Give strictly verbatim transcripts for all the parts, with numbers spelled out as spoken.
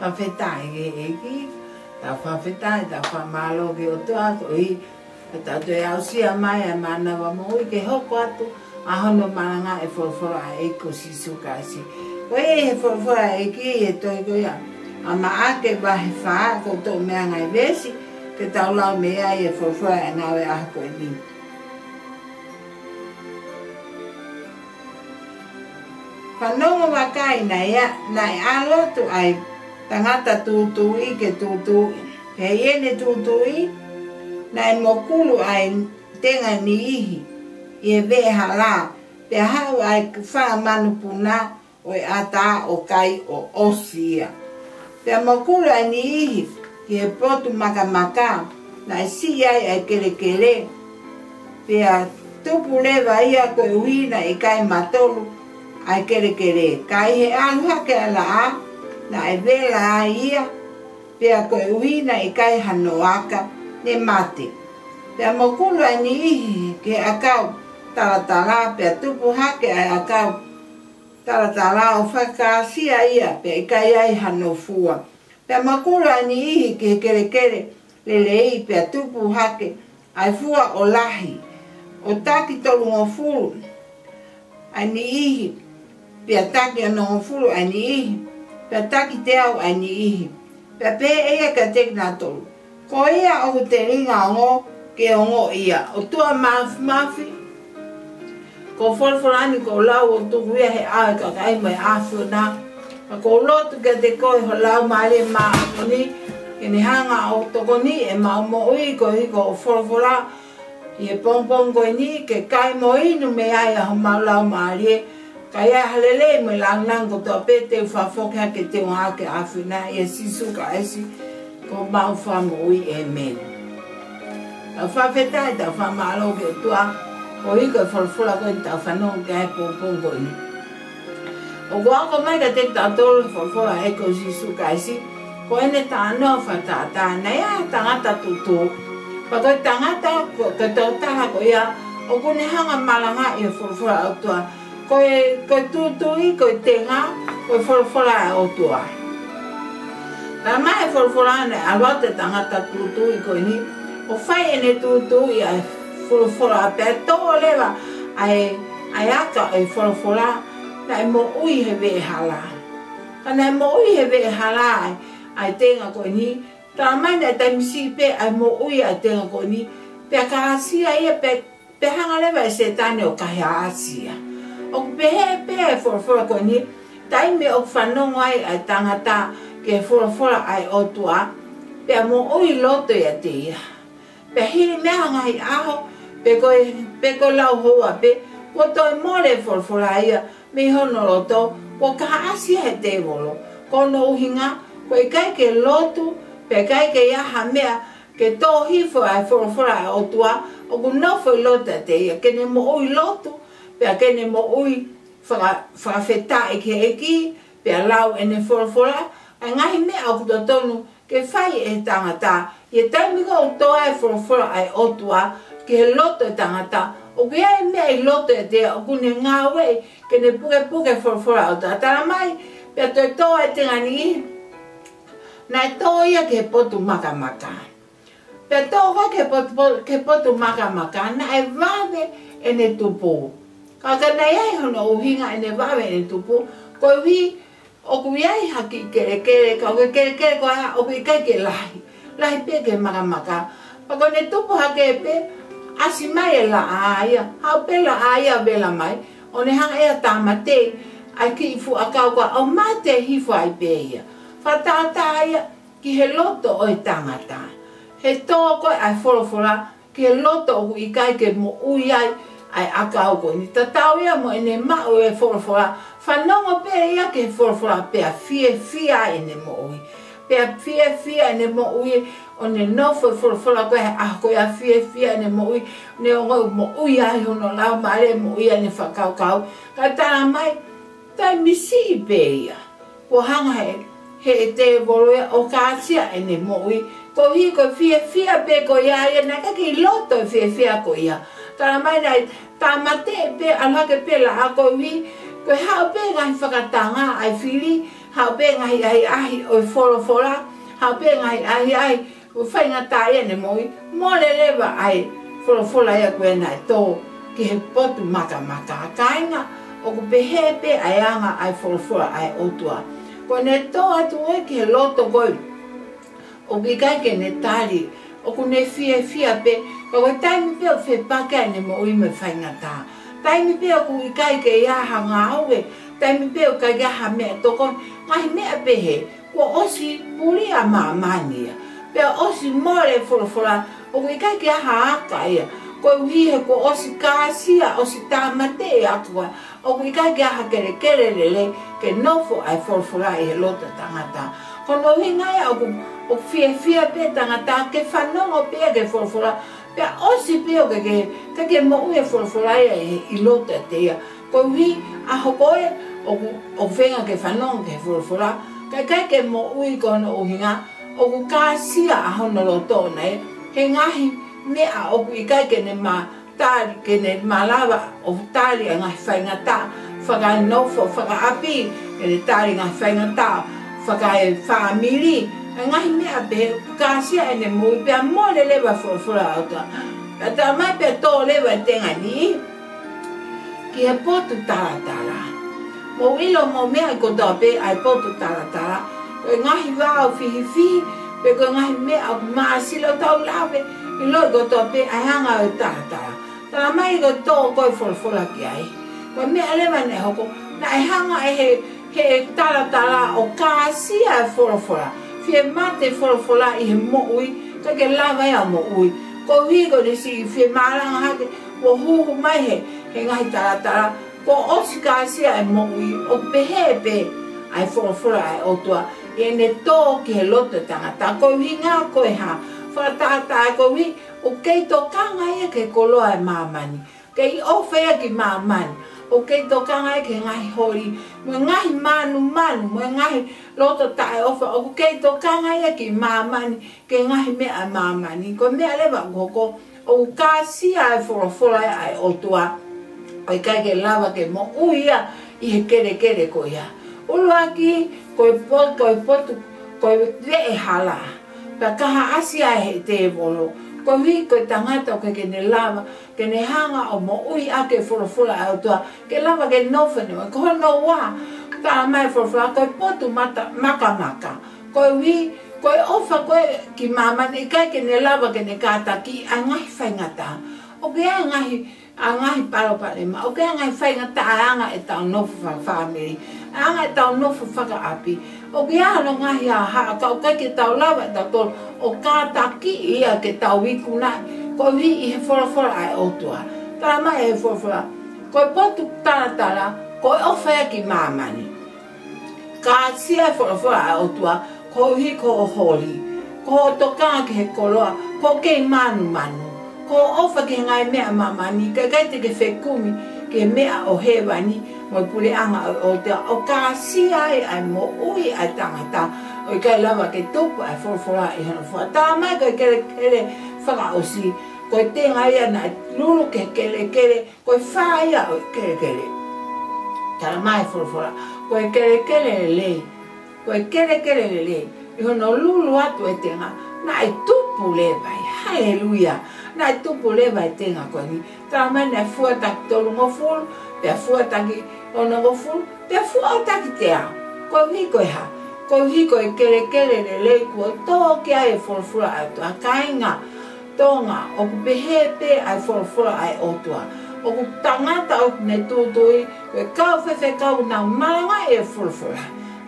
Fakafetaʻi ki he ʻEiki, tau fakafetaʻi, tau fakamālō ki he ʻOtua koeʻuhi ko ʻetau toe aʻusia mai ʻa e mānava moʻui ke hoko atu ʻa hono malangaʻi e folofola ʻa e ʻEiki ko Sīsū Kalaisi. Ko ia ʻi he folofola ʻa e ʻEiki ʻi he tohi ko ia ʻa Maʻake vahe fā, ko e toʻo mei ai e ngaahi veesi ke tau lau mei ai e folofola ʻa e ngāue ʻaho ko eni. Fanongo, vakai, naʻe, naʻe ʻalu atu ʻa e tangata tūtuuʻi ke tūtuuʻi. Pea ʻi heʻene tūtuuʻi, naʻe mokulu ʻa e tenga niʻihi ʻi he veʻehala, pea haʻu ʻa e fanga manupuna ʻo e ʻatā ʻo kai ʻo ʻosi ia. Pea mokulu ʻa e niʻihi ki he potu makamaka naʻe siʻi ai ʻa e kelekele, pea tupu leva ia koeʻuhi naʻe ʻikai matolu ʻa e kelekele. Ka ʻi he ʻalu hake ʻa e laʻā, naʻe vela ai ia, pea koeʻuhi naʻe ʻikai hano aka, ne mate. Pea mokulu ʻa e niʻihi ki he ʻakau talatala, pea tupu hake ʻa e ʻakau talatala ʻo fakakāsia ia, pea ʻikai ai hano fua. Pea mokulu ʻa e niʻihi ki he kelekele lelei, pea tupu hake ʻa e fua ʻo lahi, ʻo taki tolungofulu ʻa e niʻihi, pea taki onongofulu ʻa e niʻihi, pea taki teau ʻa e niʻihi. Pea pehē ʻe ia kiate kinautolu, Ko ia ʻoku telinga ongo, ke ongoʻi ia. ʻOtua Māfimafi, ko e folofola ni kuo u lau ʻo tuku ia he ʻao ʻo e kakai mo e ʻAfiona. Ka ʻoku ou lotu kiate koe, ho Laumālie Māʻoniʻoni, ke ne hanga ʻo tokoniʻi ʻemau moʻui koeʻuhi ko hoʻo folofola ʻi he pongipongi ko eni, ke kai mo inu mei ai ʻa homau laumālie, ka ʻi ai ha lelei mo e lāngilangi kotoa pē te u fakafoki hake, te u ngāueʻaki, ʻAfiona, ʻia Sīsū Kalaisi ko homau Fakamoʻui. ʻĒmeni. Tau fakafetaʻi, tau fakamālō ki he ʻOtua koeʻuhi ko e folofola ko eni ʻoku tau fanongo ki ai he pongipongi ko eni. ʻOku ako mai kiate kitautolu e folofola ʻa e ʻEiki ko Sīsū Kalaisi, ko ʻene talanoa fakatātā. Naʻe ʻi ai e tangata tūtuuʻi. Pea ko e tangata, ko, ko e tokotaha ko ia ʻoku ne hanga ʻo malangaʻi e folofola ʻa e ʻOtua. Ko e, ko e tūtuuʻi, ko e tenga, ko e folofola ʻa e ʻOtua. Talamai ʻe he folofola naʻe ʻalu atu e tangata tūtuuʻi ko eni ʻo fai ʻene tūtuuʻi ʻa e folofola, pea toʻo leva ʻa e, ʻa e aka ʻo e folofola, naʻe moʻui he veʻehala. Ka naʻe moʻui he veʻehala ʻa e, ʻa e tenga ko eni, talamai naʻe taimi siʻi pē ʻa e moʻui ʻa e tenga ko eni, pea kāsia ia, pea, pea hanga leva ʻe Sētane ʻo kahaʻasi ia. ʻOku pehē pē ʻa e folofola ko eni, taimi ʻoku fanongo ai ʻa e tangata ki he folofola ʻa e ʻOtua, pea moʻui loto ʻiate ia. Pea hili mei ai ha ngaahi ʻaho, pe ko e, pe ko e lau houa pē, kuo toe mole e folofola ia mei hono loto, kuo kahaʻasi ia ʻe he tēvolo. Ko hono ʻuhinga, ko e ʻikai ke lotu, pea ʻikai ke ʻi ai ha meʻa ke tō hifo ai e folofola ʻa e ʻOtua ʻoku nofo ʻi loto ʻiate ia, ke ne moʻui lotu, pea ke ne moʻui faka-, fakafetaʻi ki he ʻEiki, pea lau ʻene folofola, ʻa e ngaahi meʻa ʻoku totonu ke fai ʻe he tangata. ʻI he taimi ko ē ʻoku tō ai e folofola ʻa e ʻOtua ki he loto ʻo e tangata, ʻoku ʻi ai e meʻa ʻi loto ʻiate ia ʻoku ne ngāueʻi ke ne pukepuke e folofola ʻa e ʻOtua. Talamai, pea toe tō ʻa e tenga niʻihi, naʻe tō ia ki he potu makamaka. Pea tō ko ē ki he potu, po-, ki he potu makamaka, naʻe vave ʻene tupu. Ka, ka naʻe ʻi ai hono ʻuhinga ʻene vave ʻene tupu, koeʻuhi ʻoku ʻi ai ha kiʻi kelekele, ka ko e kelekele ko ia ʻoku ʻikai ke lahi, lahi pē ki he makamaka. Pea ko ʻene tupu hake pē, ʻasi mai e laʻā ia, haʻu pē laʻā ia vela mai, ʻo ne hanga ia ʻo tāmateʻi ʻa e kiʻi fuʻu ʻakau ko ia ʻo mate hifo ai pē ia. Fakatātā ia ki he loto ʻo e tangata. He tō ko ē ʻa e folofola ki he loto ʻoku ʻikai ke moʻui ai ʻa e ʻakau ko eni. Tatau ia mo ʻene maʻu e folofola, fanongo pē ia ki he folofola pea fiefia ʻene moʻui. Pea fiefia ʻene moʻui, ʻo ne nofo e folofola ko ē he ʻaho ko ia, fiefia ʻene moʻui, ne ongoʻi moʻui ai hono laumālie, moʻui ai ʻene fakakaukau. Ka talamai, taimi siʻi pē ia kuo hanga ʻe he, he tēvolo ia ʻo kāsia ʻene moʻui, koeʻuhi ko e fiefia pē ko ia ia naʻe ʻikai ke ʻi loto e fiefia ko ia. Talamai naʻe tāmateʻi pē, ʻalu hake pē laʻā koeʻuhi ko e haʻu pē ngaahi fakatanga ʻa e fili, Haʻu pē ngaahi ʻahiʻahi ʻo e folofola, haʻu pē ngaahi ʻahiʻahi ʻo e faingataʻa ʻene moʻui, mole leva ʻa e folofola ia ko ē naʻe tō ki he potu makamaka. Kāinga, ʻoku pehē pē ʻa e anga ʻa e folofola ʻa e ʻOtua. Ko ʻene tō atu ē ki he loto ko ē ʻoku ʻikai ke ne tali, ʻoku ne fiefia pē, ka ko e taimi pē ʻoku fepaki ai ʻene moʻui mo e faingataʻa. Taimi pē ʻoku ʻikai ke ʻi ai ha ngāue, taimi pē ʻoku ʻikai ke ʻi ai ha meʻa tokoni, ngaahi meʻa pehē, kuo ʻosi puli ʻa māmani ia. Pea ʻosi mole e folofola, ʻoku ʻikai ke ʻi ai ha aka ia. Koeʻuhi he kuo ʻosi kāsia, ʻosi tāmateʻi ʻa e ʻOtua, ʻoku ʻikai ke ʻi ai ha kelekele lelei ke nofo ai e folofola ʻi he loto ʻo e tangata. Ko hono ʻuhinga ia ʻoku, ʻoku fiefia pē e tangata ke fanongo pē ki he folofola, pea ʻosi pē ʻoku ʻikai ke, ʻikai ke moʻui e folofola ia ʻi, ʻi loto ʻiate ia. Koeʻuhi ʻa e hoko ē ʻoku, ʻoku feinga ke fanongo ki he folofola, ka ʻikai ke moʻui, ko hono ʻuhinga ʻoku kāsia ʻa hono loto ʻoʻona ē he ngaahi meʻa ʻoku ʻikai ke ne ma tali, ke ne malava ʻo tali ʻa e ngaahi faingataʻa fakanofo fakaʻapi, ke ne tali e ngaahi faingataʻa fakaefāmili, ʻa e ngaahi meʻa pehē, kāsia ʻene moʻui pea mole leva e folofola ʻa e ʻOtua. Pea talamai pea tō leva e tenga ni ki he potu talatala. Mou ʻilo, mou meaʻi kotoa pē ʻa e potu talatala, ko e ngaahi vao fihifihi, pe ko e ngaahi meʻa ʻoku māsila, ʻoku tau lave, ʻiloʻi kotoa pē ʻa e anga ʻo e talatala. Talamai ko e tō ko ē e folofola ki ai, ko e meʻa leva naʻe hoko, naʻe hanga ʻe he, he talatala ʻo kāsia e folofola. Fie mate e folofola ʻi he moʻui, ʻikai ke lava ia ʻo moʻui. Koeʻuhi ko ʻene siʻi fie malanga hake, kuo huhu mai he, he ngaahi talatala, kuo ʻosi kāsia e moʻui, ʻoku pehē pē ʻa e folofola ʻa e ʻOtua ʻi heʻene tō ki he loto ʻo e tangata. Ko e ʻuhinga ko e hā? Fakatātā, koeʻuhi ʻoku kei tokanga ia ki he koloa ʻo e māmani. Kei ʻofa ia ki māmani. ʻOku kei tokanga ia ki he ngaahi holi, mo e ngaahi mānumanu, mo e ngaahi loto taʻeʻofa. ʻOku kei tokanga ia ki māmani, ki he ngaahi meʻa ʻa māmani. Ko e meʻa leva ʻoku hoko, ʻoku kāsia e folofola ʻa e ʻOtua, ʻoku ʻikai ke lava ke moʻui ia ʻi he kelekele ko ia. ʻUluaki, ko e po-, ko e potu, ko e veʻe hala. Pea kahaʻasi ai ʻe he tēvolo. Koeʻuhi ko e tangata ʻoku ʻikai ke ne lava ke ne hanga ʻo moʻui ʻaki e folofola ʻa e ʻOtua, ke lava ke nofo ʻene moʻui. Ko hono ua, talamai ʻe he folofola, ko e potu mata-, makamaka. Koeʻuhi ko e ʻofa ko ē ki māmani, ʻikai ke ne lava ke ne kātakiʻi ʻa e ngaahi faingataʻa. ʻOku ʻi ai e ngaahi, ʻa e ngaahi palopalema, ʻoku ʻi ai e ngaahi faingataʻa ʻi he anga ʻetau nofo fakafāmili, ʻi he anga ʻetau nofo fakaʻapi. ʻOku ʻi ai hono ngaahi haʻahaʻa, ka ʻoku ʻikai ke tau lava ʻe tautolu ʻo kātakiʻi ia ke tau ikunaʻi, koeʻuhi ʻi he folofola ʻa e ʻOtua. Talamai ʻe he folofola, ko e potu talatala, ko e ʻofa ia ki māmani. Kāsia e folofola ʻa e ʻOtua, koeʻuhi ko hoʻo holi, ko hoʻo tokanga ki he koloa, ko hoʻo kei mānumanu, ko hoʻo ʻofa ki he ngaahi meʻa ʻa māmani, kae ʻikai te ke fekumi ki he meʻa ʻo hēvani mo e puleʻanga ʻo, ʻo te, ʻo kāsia ai ʻa e moʻui ʻa e tangata, ʻoku ʻikai lava ke tupu ʻa e folofola ʻi hono fua. Talamai ko e kelekele fakaʻosi, ko e tenga ia naʻe lulu ki he kelekele, ko e fā ia ʻo e kelekele. Talamai ʻe he folofola, ko e kelekele lelei, ko e kelekele lelei, ʻi hono lulu atu e tenga, naʻe tupu leva ia. Haleluia. Naʻe tupu leva e tenga ko eni. Talamai naʻe fuataki tolungofulu, pea fuataki onongofulu, pea fuataki teau. Koeʻuhi ko e hā? Koeʻuhi ko e kelekele lelei kuo tō ki ai e folofola ʻa e ʻOtua. Kāinga Tonga, ʻoku pehē pē ʻa e folofola ʻa e ʻOtua. ʻOku tangata ʻoku ne tūtuuʻi, ko e kau faifekau naʻa nau malangaʻi e folofola.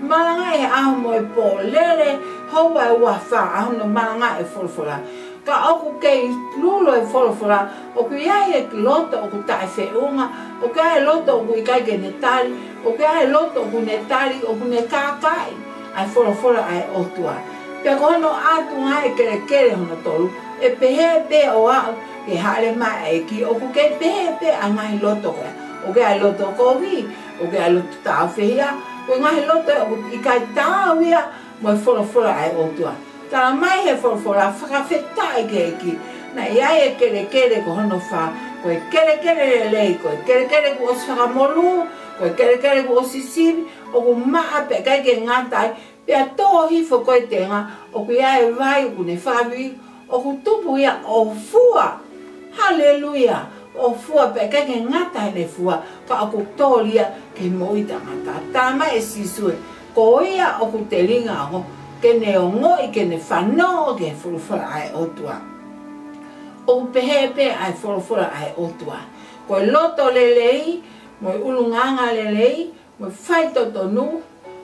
Malangaʻi he ʻaho mo e pō, lele houa ʻe ua fā ʻa hono malangaʻi e folofola. Ka ʻoku kei lulu e folofola, ʻoku ʻi ai e loto ʻoku taʻefeʻunga, ʻoku ʻi ai e loto ʻoku ʻikai ke ne tali, ʻoku ʻi ai e loto ʻoku ne tali, ʻoku ne kākaaʻi ʻa e folofola ʻa e ʻOtua. Pea ko hono ʻuhinga e kelekele hono tolu, ʻe pehē pē ʻo aʻu ki he Hāʻele Mai ʻa e ʻEiki, ʻoku kei pehē pē ʻa e ngaahi loto ko ia. ʻOku ʻi ai e loto kovi, ʻoku ʻi ai e loto tāufehiʻa, ko e ngaahi loto ia ʻoku ʻikai taau ia mo e folofola ʻa e ʻOtua. Talamai ʻe he folofola, fakafetaʻi ki he ʻEiki, naʻe ʻi ai e kelekele ko hono fā, ko e kelekele lelei, ko e kelekele kuo ʻosi fakamolū, ko e kelekele kuo ʻosi sivi, ʻoku maʻa pea ʻikai ke ngata ai, pea tō hifo ko e tenga, ʻoku ʻi ai e vai ʻoku ne fakavi, ʻoku tupu ia ʻo fua. Haleluia! ʻO fua pea ʻikai ke ngata heʻene fua, ka ʻoku tō ia ki he moʻui taʻengata. Talamai ʻe Sīsū ē, ko ia ʻoku telinga ongo, ke ne ongoʻi, ke ne fanongo ki he folofola ʻa e ʻOtua. ʻOku pehē pē ʻa e folofola ʻa e ʻOtua. Ko e loto lelei, mo e ʻulungaanga lelei, mo e faitotonu,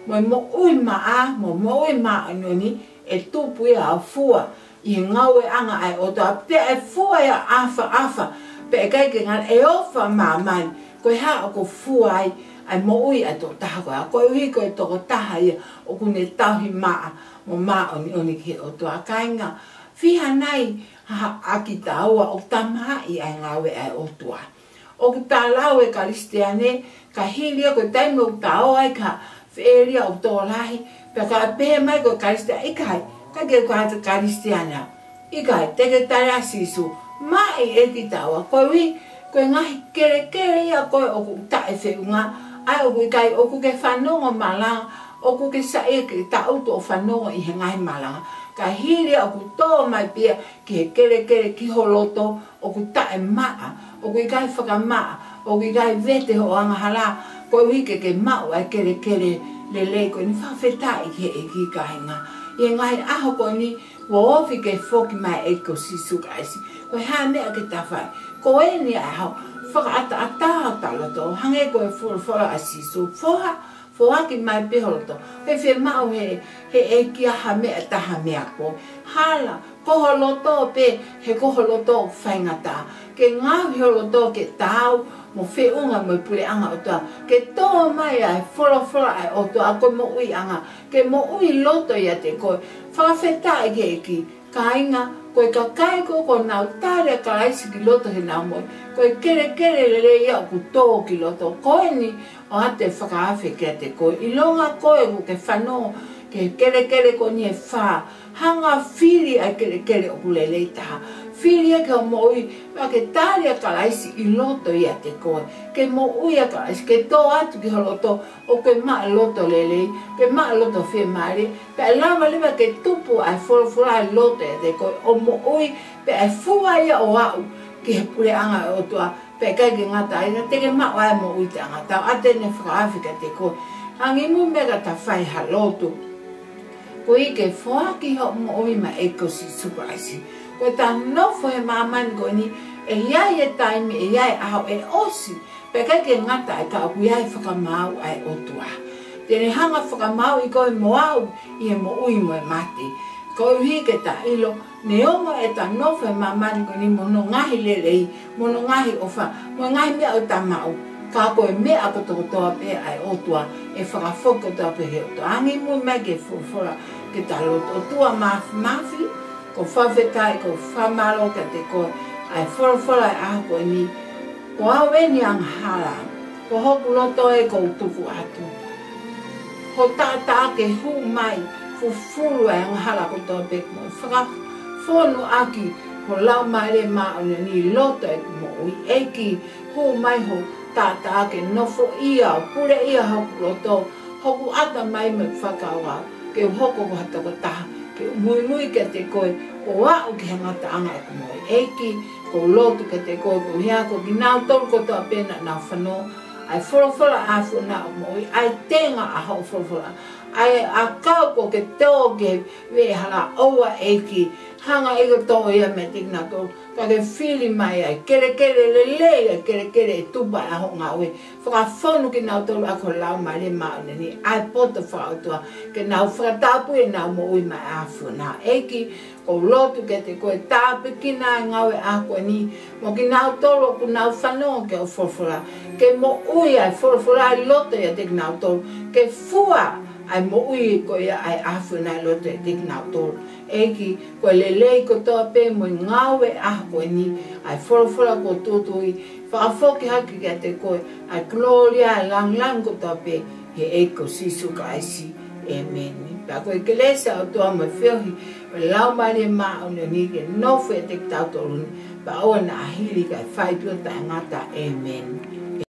mo e moʻui maʻa, mo e moʻui māʻoniʻoni, ʻe tupu ia ʻo fua ʻi he ngāueʻanga ʻa e ʻOtua, pea ʻe fua ia ʻafaʻafa, pea ʻikai ke ngata ai, ʻe ʻofa māmani. Ko e hā ʻoku fua ai ʻa e moʻui ʻa e tokotaha ko ia? Koeʻuhi ko e tokotaha ia ʻoku ne tauhi maʻa mo māʻoniʻoni ki he ʻOtua. Kāinga, fiha nai ha, ʻa kitaua ʻoku tamaʻi ʻa e ngāue ʻa e ʻOtua? ʻOku ta lau e Kalisitiane, ka hili ia ko e taimi ʻoku ta ō ai ki ha feʻeli ʻoku tokolahi, pea ka pehē mai ko e Kalisitiane, ʻikai, ʻikai ke u ka Kalisitiane au. ʻIkai, te ke tali ʻa Sīsū, maʻi ʻe kitaua, koeʻuhi ko e ngaahi kelekele ia ko ē ʻoku taʻefeʻunga, ʻa ē ʻoku ʻikai, ʻoku ke fanongo malanga, ʻoku ke saiʻia ke tangutu ʻo fanongo ʻi he ngaahi malanga. Ka hili ia ʻoku tō mai pē ia ki he kelekele ki ho loto, ʻoku taʻemaʻa, ʻoku ʻikai fakamaʻa, ʻoku ʻikai vete hoʻo angahala, koeʻuhi ke ke maʻu ʻa e kelekele lelei ko eni. Fakafetaʻi ki he ʻEiki, kāinga. ʻI he ngaahi ʻaho ko eni, kuo ofi ke foki mai e ʻEiki ko Sīsū Kalaisi. Ko e hā e meʻa ke ta fai? Ko eni ʻa e ʻaho, fakaʻataʻatā hota loto, hangē ko e folofola ʻa Sīsū, foha, foaki mai pē ho loto. He fiemaʻu he, he ʻEiki ha meʻa ʻe taha meiate koe. Hala, ko ho loto pē, he ko ho loto ʻoku faingataʻa. Ke ngaohi ho loto ke taau mo feʻunga mo e puleʻanga ʻo e ʻOtua. Ke tō mai ʻa e folofola ʻa e ʻOtua ko e moʻuiʻanga. Ke moʻui loto ʻiate koe. Fakafetaʻi ki he ʻEiki. Kāinga, ko e kakai ko ē ʻoku nau tali ʻa Kalaisi ki loto heʻenau moʻui, ko e kelekele lelei ia ʻoku tō ki loto. Ko eni ʻoatu e fakaafe kiate koe. ʻIlonga koe ʻoku ke fanongo ki he kelekele ko eni ʻe fā, hanga ʻo fili ʻa e kelekele ʻoku lelei taha. Fili ia ki hoʻo moʻui, pea ke tali ʻa Kalaisi ʻi loto ʻiate koe. Ke moʻui ʻa Kalaisi, ke tō atu ki ho loto, ʻoku ke maʻu loto lelei, ke maʻu loto fiemālie, pea ʻe lava leva ke tupu ʻa e folofola ʻi loto ʻiate koe ʻo moʻui, pea ʻe fua ia ʻo aʻu ki he puleʻanga ʻo e ʻOtua, pea ʻikai ke ngata ai, ka te ke maʻu ʻa e moʻui taʻengata. ʻOatu eni e fakaafe kiate koe. Hangē muʻa ka ta fai ha lotu. Koeʻuhi ke foaki hoʻo moʻui maʻa e ʻEiki ko Sīsū Kalaisi. Ko ʻeta nofo he māmani ko eni, ʻe ʻi ai e taimi, ʻe ʻi ai e ʻaho ʻe ʻosi, pea ʻikai ke ngata ai ka ʻoku ʻi ai e fakamaau ʻa e ʻOtua. Te ne hanga ʻo fakamāuʻi koe mo au ʻi he moʻui mo e mate. Koeʻuhi ke ta ʻilo, neongo ʻeta nofo he māmani ko eni mo hono ngaahi lelei, mo hono ngaahi ʻofa, mo e ngaahi meʻa ʻoku ta maʻu, ka ko e meʻa kotokotoa pē ʻa e ʻOtua, ʻe fakafoki kotoa pē he ʻOtua. Hangē muʻa ki he folofola ke ta lotu. ʻOtua Māfimafi, ʻoku ou fakafetaʻi, ʻoku ou fakamālō kiate koe, ʻa e folofola ʻo e ʻaho ko eni. Ko au eni angahala, ko hoku loto ē ʻoku ou tuku atu. Ho taʻataʻa ke hū mai, fufulu ʻa e angahala kotoa pē, mo fakafonu ʻaki ho Laumālie Māʻoniʻoni ʻi loto ʻeku moʻui. ʻEiki, hū mai ho taʻataʻa ke nofoʻia ʻo puleʻia hoku loto, hoku ʻatamai mo e fakakaukau, ke u hoko ko ha tokotaha ke muimui kiate koe ʻo aʻu ki he ngataʻanga ʻeku moʻui. ʻEiki, ʻoku ou lotu kiate koe koeʻuhi ko kinautolu kotoa pē naʻa nau fanongo ʻa e folofola ʻa e ʻAfiona ʻo moʻui, ʻa e tenga ʻa hoʻo folofola, ʻa e ʻakau ʻoku ke tō ki he veʻe hala, ʻoua ʻEiki, hanga ʻe koe ʻo tō ia meiate kinautolu, ka ke fili mai ʻa e kelekele lelei, ʻa e kelekele ʻe tupu ai ʻa hoʻo ngāue. Fakafonu kinautolu ʻaki ho Laumālie Māʻoniʻoni, ʻa e poto fakaʻotua, ke nau fakatapui ʻenau moʻui maʻa e ʻAfiona. ʻEiki, ʻoku ou lotu kiate koe, tāpuekina ʻa e ngāue ʻaho ko eni, mo kinautolu ʻoku nau fanongo ki hoʻo folofola, ke moʻui ʻa e folofola ʻi loto ʻiate kinautolu, ke fua ʻa e moʻui ko ia ʻa e ʻAfiona ʻi loto ʻiate kinautolu. ʻEiki, ko e lelei kotoa pē mo e ngāue ʻaho ko eni, ʻa e folofola kuo tuʻutuʻuni, fakafoki hake kiate koe ʻa e kolōlia, ʻa e lāngilangi kotoa pē, he ʻEiki ko Sīsū Kalaisi. ʻĒmeni. Pea ko e kelesi ʻa e ʻOtua mo e feohi ʻo e Laumālie Māʻoniʻoni ke nofo ʻiate kitautolu ni, pea ʻoua naʻa hili kae fai pē ʻo taʻengata. ʻĒmeni.